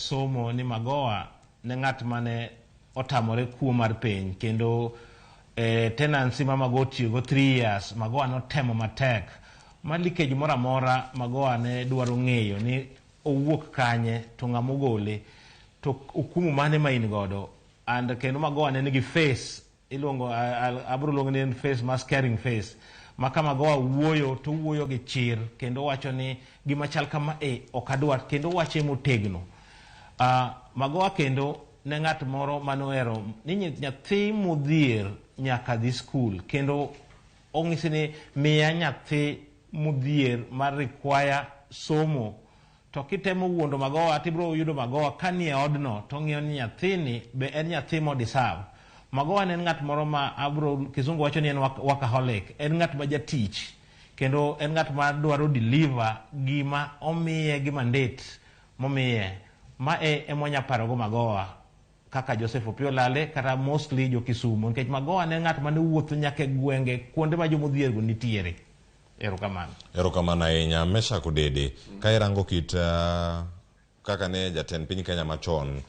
somo ni Magoha ne ng'at mane otamore kuo mar piny kendo tenancy ma Magoha otiyogo 3 years, Magoha notemo matek ma leakage moro amora Magoha ne dwaro ng'eyo ni owuok kanye to ng'ama ogole to okumu mane ma in godo. And kendo Magoha ne nigi face iluongo, abro luongo ni en face ma scaring face, ma ka Magoha wuoyo to wuoyo gi chir kendo wacho ni gima chal kama e ok adwar, kendo wache motegno. Magoha kendo ne ng'at moro manohero ni nyathi modhier nyaka dhi skul, kendo ong'isi ni miya nyathi modhier mar require somo, to kitemo wuondo Magoha tibiro yudo Magoha kanie odno to ng'iyo ni nyathini be en nyathi mo deserve. Magoha ne en ng'at moro ma abro kizungu wacho ni en workaholic, en ng'at ma jatich kendo en ng'at ma dwaro deliver gima omiye gi mandate momiye. Ma e ema parogo Magoha kaka Joseph Opiyo Lale kata mostly jo Kisumu, nikech Magoha ne ng'at mane wuotho nyaka e gwenge kuonde ma jomodhier go nitiere. Erokamano. Erokamano ahinya, Meshak Odede. Ka irango kit kaka ne jatend piny Kenya machon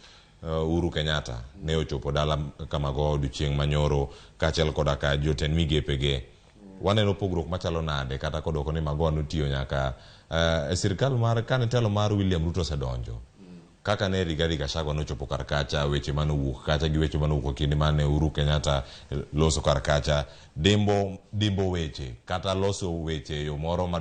Uhuru Kenyatta ne ochopo dala Kamagoha odiochieng' manyoro kaachiel koda ka jotend migepege, waneno pogruok machalo nade kata kodwoko ni Magoha notiyo nyaka e sirikal mar kane telo mar William Ruto osedonjo, kaka ne Rigathi Gachagua nochopo kar kacha, weche manowuok kacha gi weche manowuok e kinde mane Uhuru Kenyatta loso kar kacha, dimbo dimbo weche kata loso weche e yo moro ma